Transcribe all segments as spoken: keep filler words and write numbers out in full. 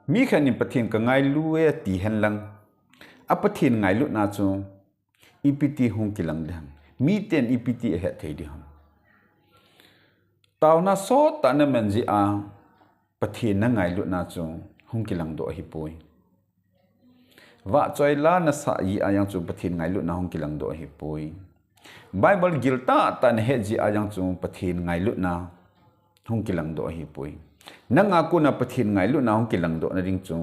Mi khat in Pathen ka ngailu e ti hen lang, a Pathen ngailutna chu ipiti hung kilang ding ham? Miten ipiti ahet thei ding ham? Taona sot tah na man jeh a Pathen na ngailutna chu hung kilang doh ahi poi. Vahchoi la na sah jeh a jong chu Pathen ngailutna hung kilang doh ahi poi. Bible giltah tah na het jeh a jong chu Pathen ngailutna hung kilang doh ahi poi. Nang a kona Pathen ngailutna hung kilang doh na ding chu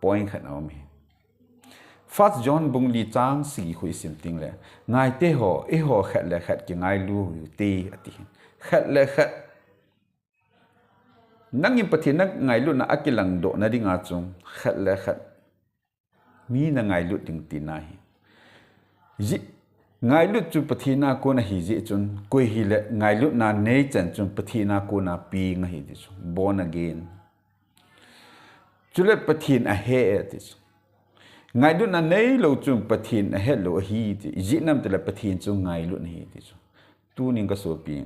point khat a um hi. First John bung li chang sagi khu i sim ting le, ngaite ho, eiho khat le khat kingailu u hite ati. Khat le khat. Nangin Pathen na ngailutna a kilang doh na ding a chu khat le khat mi na ngailut ding tina ahi. Ji, ngailut chu Pathen a kona ahi jeh chun, koi hile ngailutna nei chan chun Pathen a kona peng ahi ti chu, born again. Chule Pathen ahe e ti chu. Ngailutna neilou chun Pathen ahe lou ahi ti. Ijeh inem itile Pathen chu ngailut ahi ti chu. Tunin ka sopi,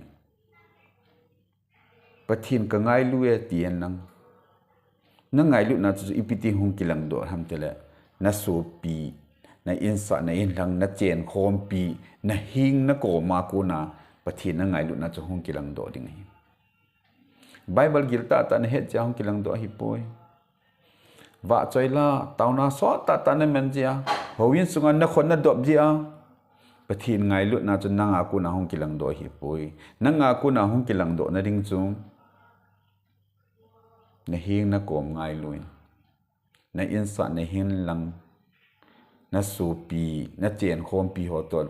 Pathen ka ngailu e ti hen lang, na ngailutna chu ipiti hung kilang doh ham itile, na sopi, na insah, na inlhang, na chenkhompi, na hing na kom a kona Pathen na ngailutna chu hung kilang doh ding ahi. Bible giltah tah na het jeh a hung kilang doh ahi poi. Vahchoi la, taona sot tah tah na man jeh a, houin sunga na khon na dop jeh a, Pathen ngailutna chu nang a kona hung kilang doh ahi poi. Nang a kona hung kilang doh na ding chu, na hing na kom ngailu in, na insah, na inlhang, na sopi, na chenkhompi ho toh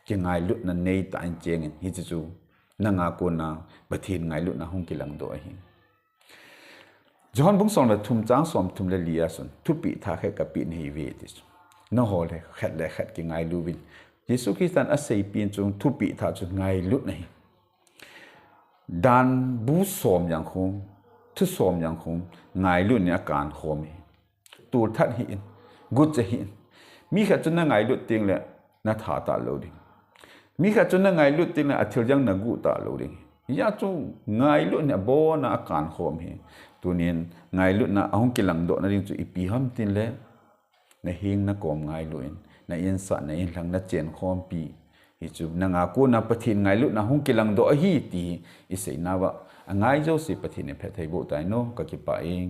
kingailutna nei tah in cheng in, hiche chu nang a kona Pathen ngailutna hung kilang doh ahi. John bung som le thum chang som thum le li a chun, thupeh thah khat ka peh nahi uve ti chu. Nangho le khat le khat kingailu uvin. Jesu Christan aseipeh in chu thupeh thah chu ngailutna ahi. Dan bu som jeng khu, thu som jeng khu, ngailutna in akankhom ahi. Tolthat hih in, gucha hih in. Mi khat chun na ngailut teng le, na tha talou ding. Mi khat chun na ngailut teng le, athil jeng na guh talou ding. Hijeh chun ngailutna in abon a akankhom ahi. Tunin ngailutna ahung kilang doh na ding chu ipi ham itile, na hing na kom ngailu in, na insah, na inlhang, na chenkhompi. Hichu nang a kona Pathen ngailutna hung kilang doh ahi ti isei nauva, angai jouse Pathen in phatthei boh tai, ka kipah e.